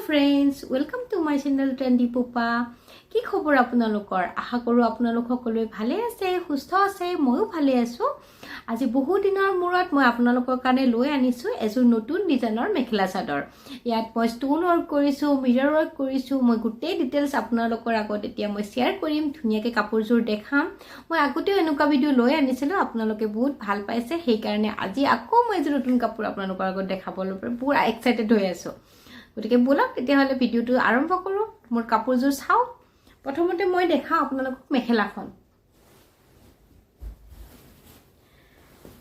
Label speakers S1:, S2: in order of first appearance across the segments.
S1: Friends, welcome to my channel trendy Popa. কি খবৰ আপোনালোকৰ? আশা কৰোঁ আপোনালোক সকলোৱে ভালে আছে, সুস্থ আছে। ময়ো ভালে আছোঁ। আজি বহু দিনৰ মূৰত মই আপোনালোকৰ কাৰণে লৈ আনিছোঁ এযোৰ নতুন ডিজাইনৰ মেখেলা চাদৰ। ইয়াত মই ষ্ট'ন ৱৰ্ক কৰিছোঁ, মিৰৰ ৱৰ্ক কৰিছোঁ। মই গোটেই ডিটেইলছ আপোনালোকৰ আগত এতিয়া মই শ্বেয়াৰ কৰিম। ধুনীয়াকৈ কাপোৰযোৰ দেখাম। মই আগতেও এনেকুৱা ভিডিঅ' লৈ আনিছিলোঁ, আপোনালোকে বহুত ভাল পাইছে। সেইকাৰণে আজি আকৌ মই এযোৰ নতুন কাপোৰ আপোনালোকৰ আগত দেখাবলৈ পূৰা এক্সাইটেড হৈ আছোঁ। গতিকে ব'লক তেতিয়াহ'লে ভিডিঅ'টো আৰম্ভ কৰোঁ। মোৰ কাপোৰযোৰ চাওঁ। প্ৰথমতে মই দেখাওঁ আপোনালোকক মেখেলাখন।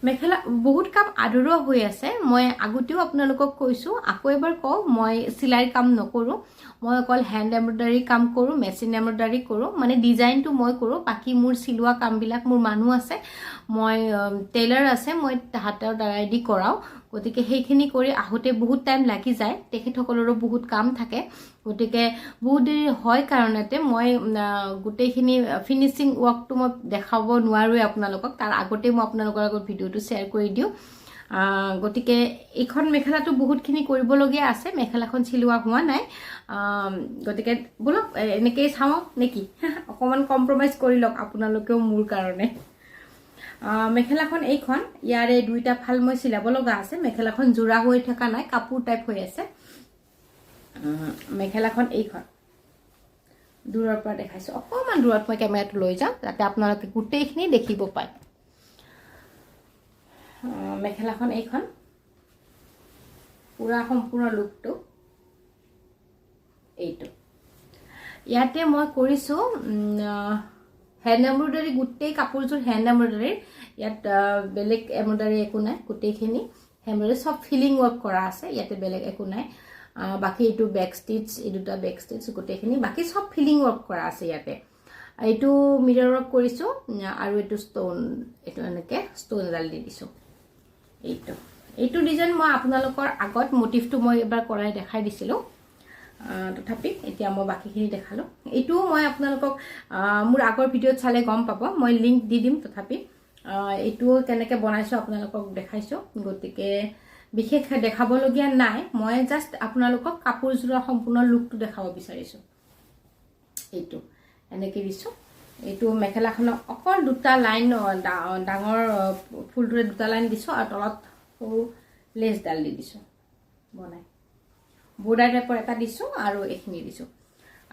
S1: মেখেলা বহুত কাম আধৰুৱা হৈ আছে। মই আগতেও আপোনালোকক কৈছোঁ, আকৌ এবাৰ কওঁ, মই চিলাইৰ কাম নকৰোঁ। মই অকল হেণ্ড এম্ব্ৰইডাৰী কাম কৰোঁ, মেচিন এম্ব্ৰইডাৰী কৰোঁ, মানে ডিজাইনটো মই কৰোঁ। বাকী মোৰ চিলোৱা কামবিলাক মোৰ মানুহ আছে, মই টেইলাৰ আছে, মই তাহাঁতৰ দ্বাৰাই দি কৰাওঁ। গতিকে সেইখিনি কৰি আহোঁতে বহুত টাইম লাগি যায়, তেখেতসকলৰো বহুত কাম থাকে। গতিকে বহুত দেৰি হয় কাৰণতে মই গোটেইখিনি ফিনিচিং ৱৰ্কটো মই দেখাব নোৱাৰোঁৱে আপোনালোকক। তাৰ আগতেই মই আপোনালোকৰ আগত ভিডিঅ'টো শ্বেয়াৰ কৰি দিওঁ। গতিকে এইখন মেখেলাটো বহুতখিনি কৰিবলগীয়া আছে, মেখেলাখন চিলোৱা হোৱা নাই। গতিকে ব'লক এনেকেই চাওঁ নেকি? অকণমান কম্প্ৰমাইজ কৰি লওক আপোনালোকেও মোৰ কাৰণে। মেখেলাখন এইখন। ইয়াৰে দুইটা ফাল মই চিলাব লগা আছে। মেখেলাখন যোৰা হৈ থকা নাই, কাপোৰ টাইপ হৈ আছে। মেখেলাখন এইখন, দূৰৰ পৰা দেখাইছোঁ। অকণমান দূৰত মই কেমেৰাটো লৈ যাম, যাতে আপোনালোকে গোটেইখিনি দেখিব পায়। মেখেলাখন এইখন, পূৰা সম্পূৰ্ণ লুকটো এইটো। ইয়াতে মই কৰিছোঁ হেণ্ড এম্ব্ৰইডাৰী। গোটেই কাপোৰযোৰ হেণ্ড এম্ব্ৰইডাৰী। ইয়াত বেলেগ এম্ব্ৰইডাৰী একো নাই। গোটেইখিনি হেণ্ড এম্ব্ৰইডাৰী, চব ফিলিং ৱৰ্ক কৰা আছে, ইয়াতে বেলেগ একো নাই। বাকী এইটো বেক ষ্টিচ, এই দুটা বেক ষ্টিচ, গোটেইখিনি বাকী চব ফিলিং ৱৰ্ক কৰা আছে ইয়াতে। এইটো মিৰৰ ৱৰ্ক কৰিছোঁ আৰু এইটো ষ্ট'ন, এইটো এনেকৈ ষ্ট'ন এডাল দি দিছোঁ। এইটো ডিজাইন মই আপোনালোকৰ আগত মটিভটো মই এবাৰ কৰাই দেখাই দিছিলোঁ। তথাপি এতিয়া মই বাকীখিনি দেখালোঁ। এইটোও মই আপোনালোকক মোৰ আগৰ ভিডিঅ'ত চালে গম পাব, মই লিংক দি দিম। তথাপি এইটোও কেনেকৈ বনাইছোঁ আপোনালোকক দেখাইছোঁ। গতিকে বিশেষ দেখাবলগীয়া নাই। মই জাষ্ট আপোনালোকক কাপোৰযোৰৰ সম্পূৰ্ণ লুকটো দেখাব বিচাৰিছোঁ। এইটো এনেকৈ দিছোঁ। এইটো মেখেলাখনক অকল দুটা লাইন, ডাঙৰ ফুলটোৰে দুটা লাইন দিছোঁ আৰু তলত সৰু লেচডাল দি দিছোঁ বনাই, বৰ্ডাৰ টাইপৰ এটা দিছোঁ আৰু এইখিনি দিছোঁ।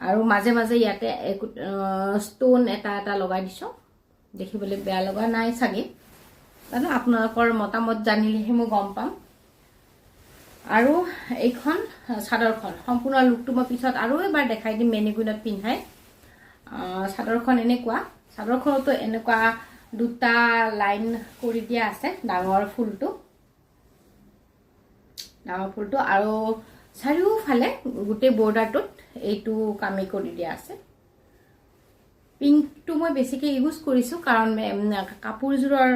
S1: আৰু মাজে মাজে ইয়াতে ষ্ট'ন এটা এটা লগাই দিছোঁ। দেখিবলৈ বেয়া লগা নাই চাগে, জানো, আপোনালোকৰ মতামত জানিলেহে মই গম পাম। আৰু এইখন চাদৰখন সম্পূৰ্ণ লুকটো মই পিছত আৰু এবাৰ দেখাই দিম মেনিকুইনত পিন্ধাই। চাদৰখন এনেকুৱা। চাদৰখনতো এনেকুৱা দুটা লাইন কৰি দিয়া আছে, ডাঙৰ ফুলটো আৰু চাৰিওফালে গোটেই বৰ্ডাৰটোত এইটো কামেই কৰি দিয়া আছে। পিংকটো মই বেছিকৈ ইউজ কৰিছোঁ, কাৰণ কাপোৰযোৰৰ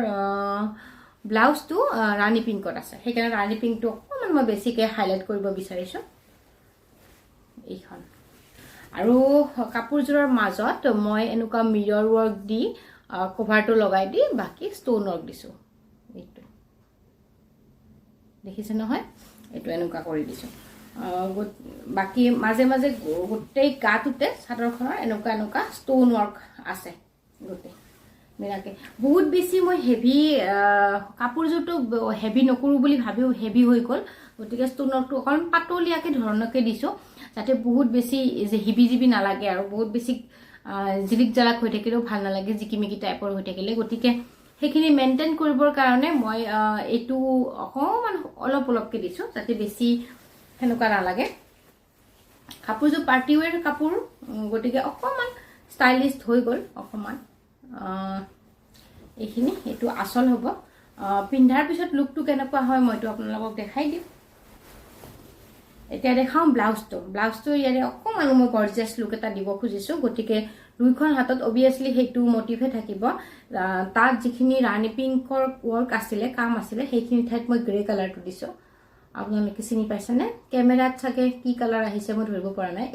S1: ব্লাউজটো ৰাণী পিংকত আছে। সেইকাৰণে ৰাণী পিংকটো অকণমান মই বেছিকৈ হাইলাইট কৰিব বিচাৰিছোঁ। এইখন আৰু কাপোৰযোৰৰ মাজত মই এনেকুৱা মিৰৰ ৱৰ্ক দি কভাৰটো লগাই দি বাকী ষ্ট'ন ৱৰ্ক দিছোঁ। এইটো দেখিছে নহয়? এইটো এনেকুৱা কৰি দিছোঁ। বাকী মাজে মাজে গোটেই গাটোতে চাদৰখনৰ এনেকুৱা এনেকুৱা ষ্ট'ন ৱৰ্ক আছে গোটেই মিলাকে। বহুত বেছি মই হেভি কাপোৰযোৰটো হেভি নকৰোঁ বুলি ভাবিও হেভি হৈ গ'ল। গতিকে ষ্ট'ন ৱৰ্কটো অকণমান পাতলীয়াকৈ ধৰণকে দিছোঁ, যাতে বহুত বেছি যে হিবি জিবি নালাগে আৰু বহুত বেছি জিলিক জালাক হৈ থাকিলেও ভাল নালাগে, জিকিমিকি টাইপৰ হৈ থাকিলে। গতিকে সেইখিনি মেইনটেইন কৰিবৰ কাৰণে মই এইটো অকণমান অলপ অলপকৈ দিছোঁ, যাতে বেছি সেনেকুৱা নালাগে। কাপোৰযোৰ পাৰ্টি ৱেৰ কাপোৰ, গতিকে অকণমান ষ্টাইলিছ হৈ গ'ল অকণমান। এইখিনি এইটো আচল হ'ব। পিন্ধাৰ পিছত লুকটো কেনেকুৱা হয় মইতো আপোনালোকক দেখাই দিম। এতিয়া দেখাওঁ ব্লাউজটো। ব্লাউজটো ইয়াৰে অকণমান মই গৰ্জিয়াছ লুক এটা দিব খুজিছোঁ। গতিকে দুইখন হাতত অভিয়াছলি সেইটো মটিভহে থাকিব। তাত যিখিনি ৰাণী পিংকৰ ৱৰ্ক আছিলে, কাম আছিলে, সেইখিনি ঠাইত মই গ্ৰে কালাৰটো দিছোঁ। আপোনালোকে চিনি পাইছেনে? কেমেৰাত চাগে কি কালাৰ আহিছে মই ধৰিব পৰা নাই।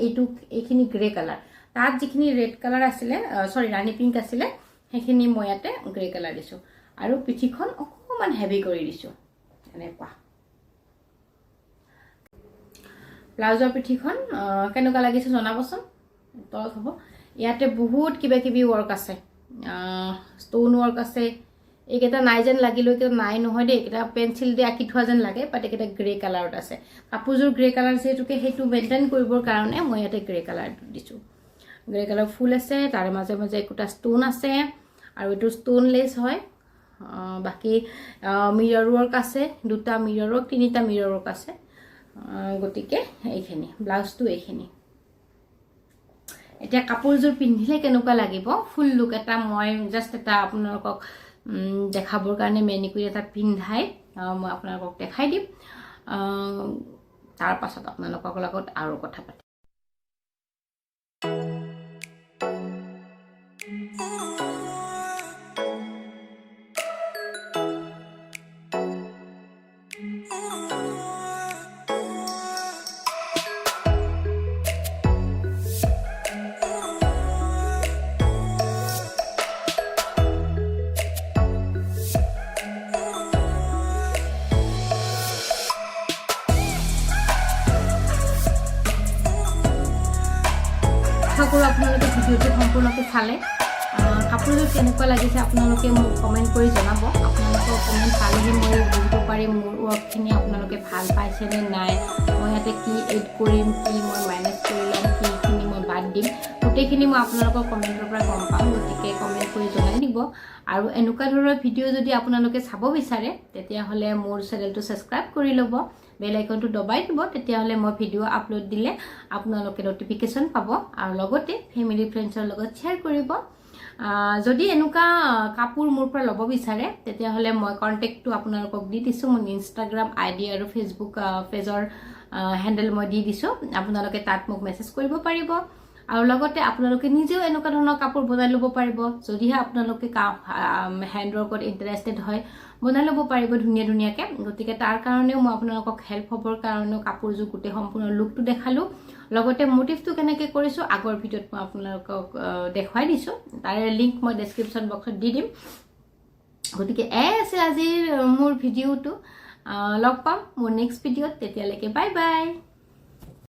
S1: এইখিনি গ্ৰে কালাৰ। তাত যিখিনি ৰেড কালাৰ আছিলে, চৰি, ৰাণী পিংক আছিলে, সেইখিনি মই ইয়াতে গ্ৰে কালাৰ দিছোঁ আৰু পিঠিখন অকণমান হেভি কৰি দিছোঁ এনেকুৱা। ব্লাউজৰ পিঠিখন কেনেকুৱা লাগিছে জনাবচোন। তলত হ'ব। ইয়াতে বহুত কিবা কিবি ৱৰ্ক আছে, ষ্ট'ন ৱৰ্ক আছে। এইকেইটা নাই যেন লাগিলেও এইকেইটা নাই নহয় দেই। এইকেইটা পেঞ্চিল দি আঁকি থোৱা যেন লাগে, বাট এইকেইটা গ্ৰে কালাৰত আছে। কাপোৰযোৰ গ্ৰে কালাৰ যিহেতুকে সেইটো মেইনটেইন কৰিবৰ কাৰণে মই ইয়াতে গ্ৰে কালাৰটো দিছোঁ। গ্ৰে কালাৰ ফুল আছে, তাৰে মাজে মাজে একোটা ষ্ট'ন আছে আৰু এইটো ষ্ট'ন লেছ হয়। বাকী মিৰৰ ৱৰ্ক আছে, দুটা মিৰৰ ৱৰ্ক, তিনিটা মিৰৰ ৱৰ্ক আছে। গতিকে এইখিনি ব্লাউজটো এইখিনি। এতিয়া কাপোৰযোৰ পিন্ধিলে কেনেকুৱা লাগিব, ফুল লুক এটা মই জাষ্ট এটা আপোনালোকক দেখাবৰ কাৰণে মেনিকুইন এটা পিন্ধাই মই আপোনালোকক দেখাই দিম। তাৰ পাছত আপোনালোকৰ লগত আৰু কথা পাতিম। আশা কৰোঁ আপোনালোকে ভিডিঅ'টো সম্পূৰ্ণকৈ চালে। কাপোৰযোৰ কেনেকুৱা লাগিছে আপোনালোকে মোক কমেণ্ট কৰি জনাব। আপোনালোকৰ কমেণ্ট পালেহে মই বুজিব পাৰিম মোৰ ৱৰ্কখিনি আপোনালোকে ভাল পাইছেনে নাই, মই ইয়াতে কি এড কৰিম, কি মই মাইনাছ কৰি ল'ম, কিখিনি মই বাদ দিম, গোটেইখিনি মই আপোনালোকৰ কমেণ্টৰ পৰা গম পাম। গতিকে কমেণ্ট কৰি জনাই দিব। আৰু এনেকুৱা ধৰণৰ ভিডিঅ' যদি আপোনালোকে চাব বিচাৰে, তেতিয়াহ'লে মোৰ চেনেলটো ছাবস্ক্ৰাইব কৰি ল'ব, বেল আইকনটো দবাই দিব। তেতিয়াহ'লে মই ভিডিঅ' আপলোড দিলে আপোনালোকে ন'টিফিকেশ্যন পাব আৰু লগতে ফেমিলি ফ্ৰেণ্ডছৰ লগত শ্বেয়াৰ কৰিব। যদি এনেকুৱা কাপোৰ মোৰ পৰা ল'ব বিচাৰে, তেতিয়াহ'লে মই কণ্টেক্টটো আপোনালোকক দি দিছোঁ। মোৰ ইনষ্টাগ্ৰাম আই ডি আৰু ফেচবুক পেজৰ হেণ্ডেল মই দি দিছোঁ। আপোনালোকে তাত মোক মেছেজ কৰিব পাৰিব আৰু লগতে আপোনালোকে নিজেও এনেকুৱা ধৰণৰ কাপোৰ বনাই ল'ব পাৰিব। যদিহে আপোনালোকে হেণ্ড ৱৰ্কত ইণ্টাৰেষ্টেড হয়, বনাই ল'ব পাৰিব ধুনীয়া ধুনীয়াকৈ। গতিকে তাৰ কাৰণেও মই আপোনালোকক হেল্প হ'বৰ কাৰণেও কাপোৰযোৰ গোটেই সম্পূৰ্ণ লুকটো দেখালোঁ। লগতে মটিভটো কেনেকৈ কৰিছোঁ আগৰ ভিডিঅ'ত মই আপোনালোকক দেখুৱাই দিছোঁ। তাৰে লিংক মই ডেছক্ৰিপশ্যন বক্সত দি দিম। গতিকে এয়াই আছিল আজিৰ মোৰ ভিডিঅ'টো। লগ পাম মোৰ নেক্সট ভিডিঅ'ত। তেতিয়ালৈকে বাই বাই।